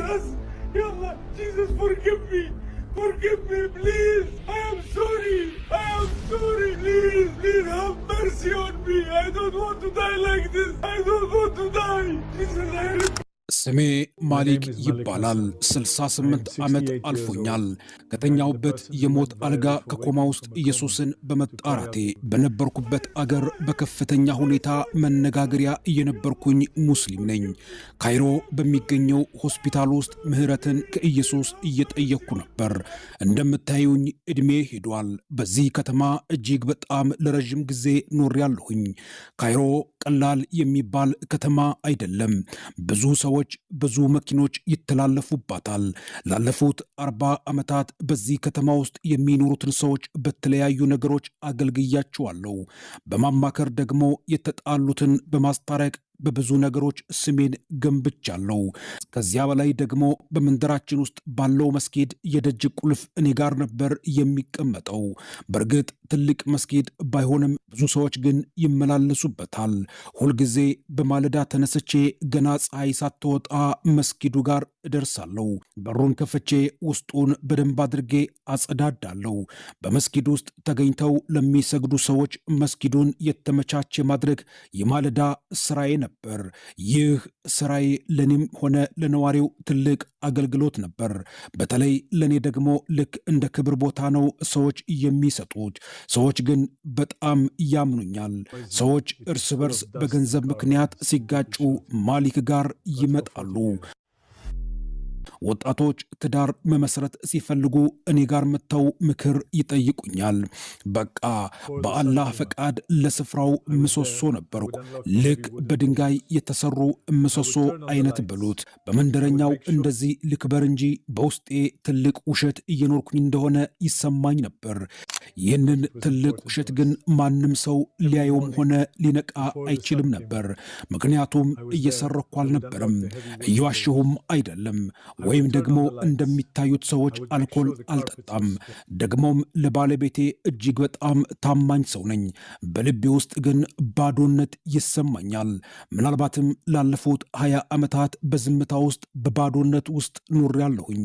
Jesus. Ya Allah, Jesus, forgive me. Forgive me, please. I am sorry. I am sorry. Please, please have mercy on me. I don't want to die like this. I don't want to die. Jesus, I repent. ስሜ ማሊክ ይባላል። 68 ዓመት አልፎኛል። ከተኛሁበት የሞት አልጋ ከኮማ ውስጥ ኢየሱስን በመጣራቴ በነበርኩበት አገር በከፍተኛ ሁኔታ መነጋገሪያ የነበርኩኝ ሙስሊም ነኝ። ካይሮ በሚገኘው ሆስፒታል ውስጥ ምህረትን ከኢየሱስ እየጠየቅኩ ነበር። እንደምታዩኝ ዕድሜ ሄዷል። በዚህ ከተማ እጅግ በጣም ለረዥም ጊዜ ኖሬያለሁኝ። ካይሮ ቀላል የሚባል ከተማ አይደለም። ብዙ ሰዎች፣ ብዙ መኪኖች ይተላለፉባታል። ላለፉት 40 ዓመታት በዚህ ከተማ ውስጥ የሚኖሩትን ሰዎች በተለያዩ ነገሮች አገልግያቸዋለሁ። በማማከር ደግሞ የተጣሉትን በማስታረቅ በብዙ ነገሮች ስሜን ገንብቻለሁ። ከዚያ በላይ ደግሞ በመንደራችን ውስጥ ባለው መስጊድ የደጅ ቁልፍ እኔ ጋር ነበር የሚቀመጠው። በእርግጥ ትልቅ መስጊድ ባይሆንም ብዙ ሰዎች ግን ይመላለሱበታል። ሁልጊዜ በማለዳ ተነስቼ ገና ፀሐይ ሳትወጣ መስጊዱ ጋር እደርሳለሁ። በሩን ከፍቼ ውስጡን በደንብ አድርጌ አጸዳዳለሁ። በመስጊድ ውስጥ ተገኝተው ለሚሰግዱ ሰዎች መስጊዱን የተመቻቸ ማድረግ የማለዳ ስራዬ ነበር። ይህ ስራዬ ለእኔም ሆነ ለነዋሪው ትልቅ አገልግሎት ነበር። በተለይ ለእኔ ደግሞ ልክ እንደ ክብር ቦታ ነው ሰዎች የሚሰጡት። ሰዎች ግን በጣም ያምኑኛል። ሰዎች እርስ በርስ በገንዘብ ምክንያት ሲጋጩ ማሊክ ጋር ይመጣሉ። ወጣቶች ትዳር መመስረት ሲፈልጉ እኔ ጋር መጥተው ምክር ይጠይቁኛል። በቃ በአላህ ፈቃድ ለስፍራው ምሰሶ ነበርኩ። ልክ በድንጋይ የተሰሩ ምሰሶ አይነት በሉት። በመንደረኛው እንደዚህ ልክበር እንጂ በውስጤ ትልቅ ውሸት እየኖርኩኝ እንደሆነ ይሰማኝ ነበር። ይህንን ትልቅ ውሸት ግን ማንም ሰው ሊያየውም ሆነ ሊነቃ አይችልም ነበር። ምክንያቱም እየሰረኩ አልነበረም፣ እየዋሸሁም አይደለም፣ ወይም ደግሞ እንደሚታዩት ሰዎች አልኮል አልጠጣም። ደግሞም ለባለቤቴ እጅግ በጣም ታማኝ ሰው ነኝ። በልቤ ውስጥ ግን ባዶነት ይሰማኛል። ምናልባትም ላለፉት 20 ዓመታት በዝምታ ውስጥ፣ በባዶነት ውስጥ ኖሬያለሁኝ።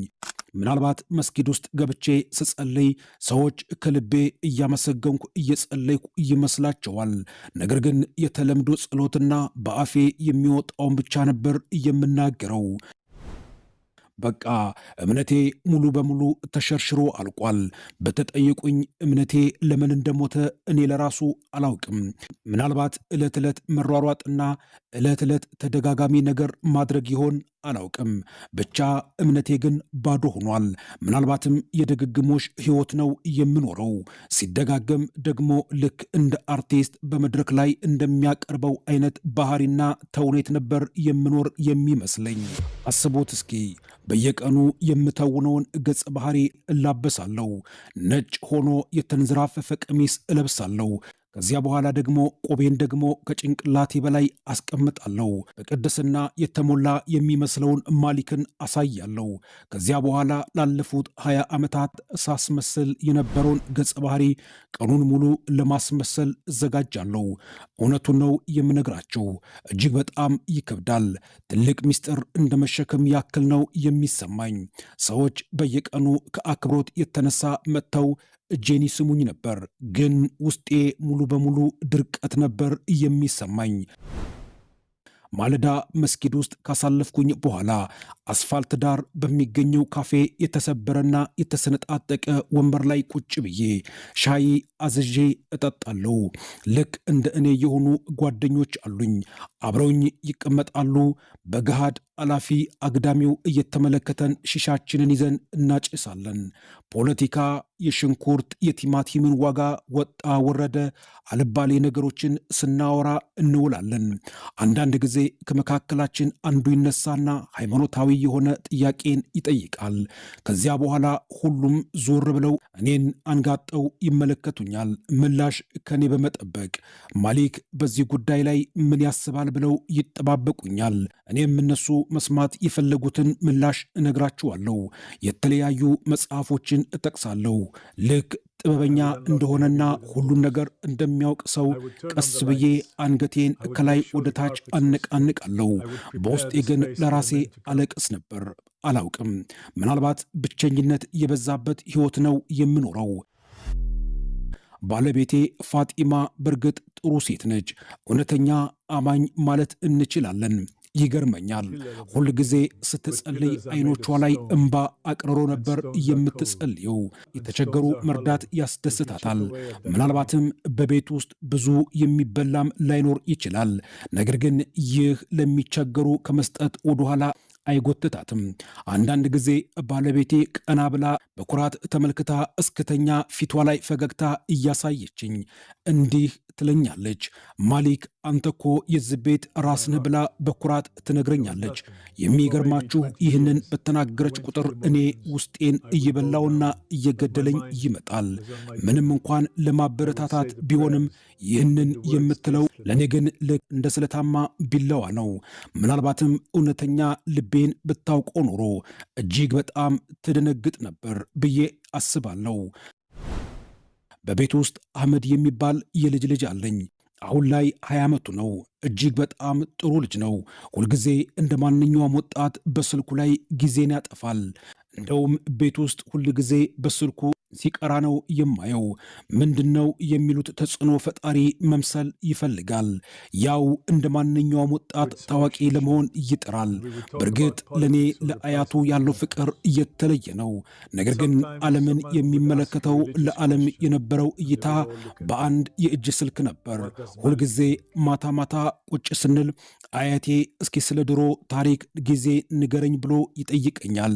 ምናልባት መስጊድ ውስጥ ገብቼ ስጸልይ ሰዎች ከልቤ እያመሰገንኩ እየጸለይኩ ይመስላቸዋል። ነገር ግን የተለምዶ ጸሎትና በአፌ የሚወጣውን ብቻ ነበር የምናገረው። በቃ እምነቴ ሙሉ በሙሉ ተሸርሽሮ አልቋል። ብትጠይቁኝ እምነቴ ለምን እንደሞተ እኔ ለራሱ አላውቅም። ምናልባት ዕለት ዕለት መሯሯጥና ዕለት ዕለት ተደጋጋሚ ነገር ማድረግ ይሆን፣ አላውቅም። ብቻ እምነቴ ግን ባዶ ሆኗል። ምናልባትም የድግግሞሽ ሕይወት ነው የምኖረው። ሲደጋገም ደግሞ ልክ እንደ አርቲስት በመድረክ ላይ እንደሚያቀርበው አይነት ባህሪና ተውኔት ነበር የምኖር የሚመስለኝ። አስቡት እስኪ፣ በየቀኑ የምተውነውን ገጸ ባህሪ እላበሳለሁ። ነጭ ሆኖ የተንዘራፈፈ ቀሚስ እለብሳለሁ። ከዚያ በኋላ ደግሞ ቆቤን ደግሞ ከጭንቅላቴ በላይ አስቀምጣለሁ። በቅድስና የተሞላ የሚመስለውን ማሊክን አሳያለሁ። ከዚያ በኋላ ላለፉት 20 ዓመታት ሳስመስል የነበረውን ገጸ ባህሪ ቀኑን ሙሉ ለማስመሰል እዘጋጃለሁ። እውነቱን ነው የምነግራችሁ፣ እጅግ በጣም ይከብዳል። ትልቅ ምስጢር እንደ መሸከም ያክል ነው የሚሰማኝ። ሰዎች በየቀኑ ከአክብሮት የተነሳ መጥተው እጄን ይስሙኝ ነበር፣ ግን ውስጤ ሙሉ በሙሉ ድርቀት ነበር የሚሰማኝ። ማለዳ መስጊድ ውስጥ ካሳለፍኩኝ በኋላ አስፋልት ዳር በሚገኘው ካፌ የተሰበረና የተሰነጣጠቀ ወንበር ላይ ቁጭ ብዬ ሻይ አዝዤ እጠጣለሁ። ልክ እንደ እኔ የሆኑ ጓደኞች አሉኝ። አብረውኝ ይቀመጣሉ። በገሃድ አላፊ አግዳሚው እየተመለከተን ሺሻችንን ይዘን እናጭሳለን። ፖለቲካ፣ የሽንኩርት የቲማቲምን ዋጋ ወጣ ወረደ፣ አልባሌ ነገሮችን ስናወራ እንውላለን። አንዳንድ ጊዜ ከመካከላችን አንዱ ይነሳና ሃይማኖታዊ የሆነ ጥያቄን ይጠይቃል። ከዚያ በኋላ ሁሉም ዞር ብለው እኔን አንጋጠው ይመለከቱኛል፣ ምላሽ ከኔ በመጠበቅ። ማሊክ በዚህ ጉዳይ ላይ ምን ያስባል ብለው ይጠባበቁኛል። እኔም እነሱ መስማት የፈለጉትን ምላሽ እነግራቸዋለሁ። የተለያዩ መጽሐፎችን እጠቅሳለሁ። ልክ ጥበበኛ እንደሆነና ሁሉን ነገር እንደሚያውቅ ሰው ቀስ ብዬ አንገቴን ከላይ ወደ ታች አነቃንቃለሁ። በውስጤ ግን ለራሴ አለቅስ ነበር። አላውቅም፣ ምናልባት ብቸኝነት የበዛበት ሕይወት ነው የምኖረው። ባለቤቴ ፋጢማ በእርግጥ ጥሩ ሴት ነች። እውነተኛ አማኝ ማለት እንችላለን። ይገርመኛል። ሁል ጊዜ ስትጸልይ አይኖቿ ላይ እምባ አቅርሮ ነበር የምትጸልየው። የተቸገሩ መርዳት ያስደስታታል። ምናልባትም በቤት ውስጥ ብዙ የሚበላም ላይኖር ይችላል። ነገር ግን ይህ ለሚቸገሩ ከመስጠት ወደኋላ አይጎትታትም። አንዳንድ ጊዜ ባለቤቴ ቀና ብላ በኩራት ተመልክታ እስክተኛ ፊቷ ላይ ፈገግታ እያሳየችኝ እንዲህ ትለኛለች፣ "ማሊክ፣ አንተ እኮ የዚህ ቤት ራስ ነህ" ብላ በኩራት ትነግረኛለች። የሚገርማችሁ ይህንን በተናገረች ቁጥር እኔ ውስጤን እየበላውና እየገደለኝ ይመጣል። ምንም እንኳን ለማበረታታት ቢሆንም ይህንን የምትለው፣ ለእኔ ግን ልክ እንደ ስለታማ ቢላዋ ነው። ምናልባትም እውነተኛ ልቤን ብታውቀው ኖሮ እጅግ በጣም ትደነግጥ ነበር ብዬ አስባለሁ። በቤት ውስጥ አህመድ የሚባል የልጅ ልጅ አለኝ። አሁን ላይ 20 ዓመቱ ነው። እጅግ በጣም ጥሩ ልጅ ነው። ሁልጊዜ እንደ ማንኛውም ወጣት በስልኩ ላይ ጊዜን ያጠፋል። እንደውም ቤት ውስጥ ሁልጊዜ በስልኩ ሲቀራ ነው የማየው። ምንድነው የሚሉት፣ ተጽዕኖ ፈጣሪ መምሰል ይፈልጋል። ያው እንደ ማንኛውም ወጣት ታዋቂ ለመሆን ይጥራል። በእርግጥ ለእኔ ለአያቱ ያለው ፍቅር የተለየ ነው። ነገር ግን ዓለምን የሚመለከተው፣ ለዓለም የነበረው እይታ በአንድ የእጅ ስልክ ነበር። ሁልጊዜ ማታ ማታ ቁጭ ስንል "አያቴ፣ እስኪ ስለ ድሮ ታሪክ ጊዜ ንገረኝ" ብሎ ይጠይቀኛል።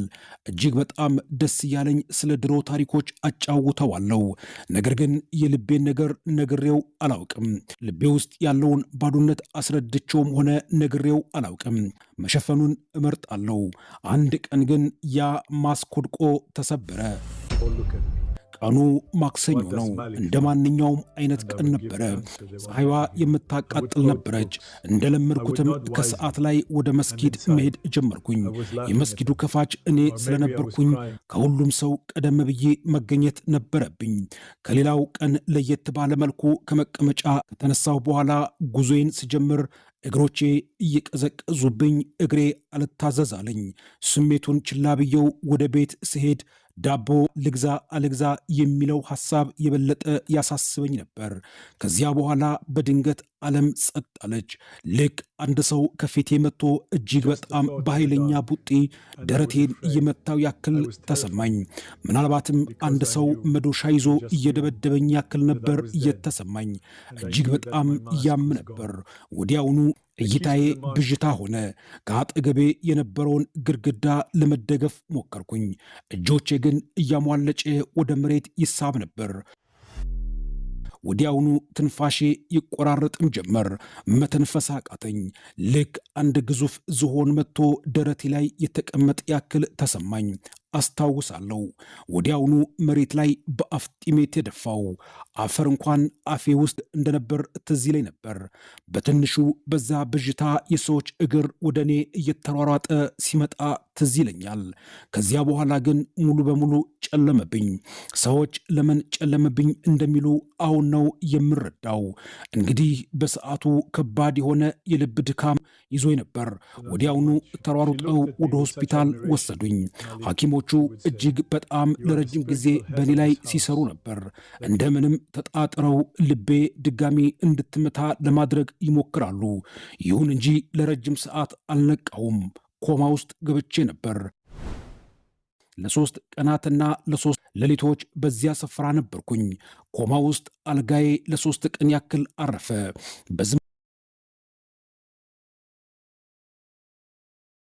እጅግ በጣም ደስ እያለኝ ስለ ድሮ ታሪኮች አጫውተዋለሁ። ነገር ግን የልቤን ነገር ነግሬው አላውቅም። ልቤ ውስጥ ያለውን ባዶነት አስረድቼውም ሆነ ነግሬው አላውቅም። መሸፈኑን እመርጣለሁ። አንድ ቀን ግን ያ ማስክ ወድቆ ተሰበረ። ቀኑ ማክሰኞ ነው። እንደ ማንኛውም አይነት ቀን ነበረ። ፀሐይዋ የምታቃጥል ነበረች። እንደለመድኩትም ከሰዓት ላይ ወደ መስጊድ መሄድ ጀመርኩኝ። የመስጊዱ ከፋች እኔ ስለነበርኩኝ ከሁሉም ሰው ቀደም ብዬ መገኘት ነበረብኝ። ከሌላው ቀን ለየት ባለ መልኩ ከመቀመጫ ከተነሳሁ በኋላ ጉዞዬን ስጀምር እግሮቼ እየቀዘቀዙብኝ እግሬ አልታዘዝ አለኝ። ስሜቱን ችላ ብየው ወደ ቤት ስሄድ ዳቦ ልግዛ አልግዛ የሚለው ሐሳብ የበለጠ ያሳስበኝ ነበር። ከዚያ በኋላ በድንገት ዓለም ጸጥ አለች። ልክ አንድ ሰው ከፊቴ መጥቶ እጅግ በጣም በኃይለኛ ቡጢ ደረቴን እየመታው ያክል ተሰማኝ። ምናልባትም አንድ ሰው መዶሻ ይዞ እየደበደበኝ ያክል ነበር እየተሰማኝ። እጅግ በጣም ያም ነበር። ወዲያውኑ እይታዬ ብዥታ ሆነ። ከአጠገቤ የነበረውን ግድግዳ ለመደገፍ ሞከርኩኝ። እጆቼ ግን እያሟለጨ ወደ መሬት ይሳብ ነበር። ወዲያውኑ ትንፋሼ ይቆራረጥም ጀመር። መተንፈስ አቃተኝ። ልክ አንድ ግዙፍ ዝሆን መጥቶ ደረቴ ላይ የተቀመጠ ያክል ተሰማኝ። አስታውሳለሁ። ወዲያውኑ መሬት ላይ በአፍጢሜ ተደፋሁ። አፈር እንኳን አፌ ውስጥ እንደነበር ትዝ ይለኝ ነበር። በትንሹ በዛ ብዥታ የሰዎች እግር ወደ እኔ እየተሯሯጠ ሲመጣ ትዝ ይለኛል። ከዚያ በኋላ ግን ሙሉ በሙሉ ጨለመብኝ። ሰዎች ለምን ጨለመብኝ እንደሚሉ አሁን ነው የምረዳው። እንግዲህ በሰዓቱ ከባድ የሆነ የልብ ድካም ይዞኝ ነበር። ወዲያውኑ ተሯሩጠው ወደ ሆስፒታል ወሰዱኝ። ሐኪሞቹ እጅግ በጣም ለረጅም ጊዜ በእኔ ላይ ሲሰሩ ነበር። እንደምንም ተጣጥረው ልቤ ድጋሚ እንድትመታ ለማድረግ ይሞክራሉ። ይሁን እንጂ ለረጅም ሰዓት አልነቃሁም። ኮማ ውስጥ ገብቼ ነበር። ለ3 ቀናትና ለ3 ሌሊቶች በዚያ ስፍራ ነበርኩኝ። ኮማ ውስጥ አልጋዬ ለ3 ቀን ያክል አረፈ። በዝም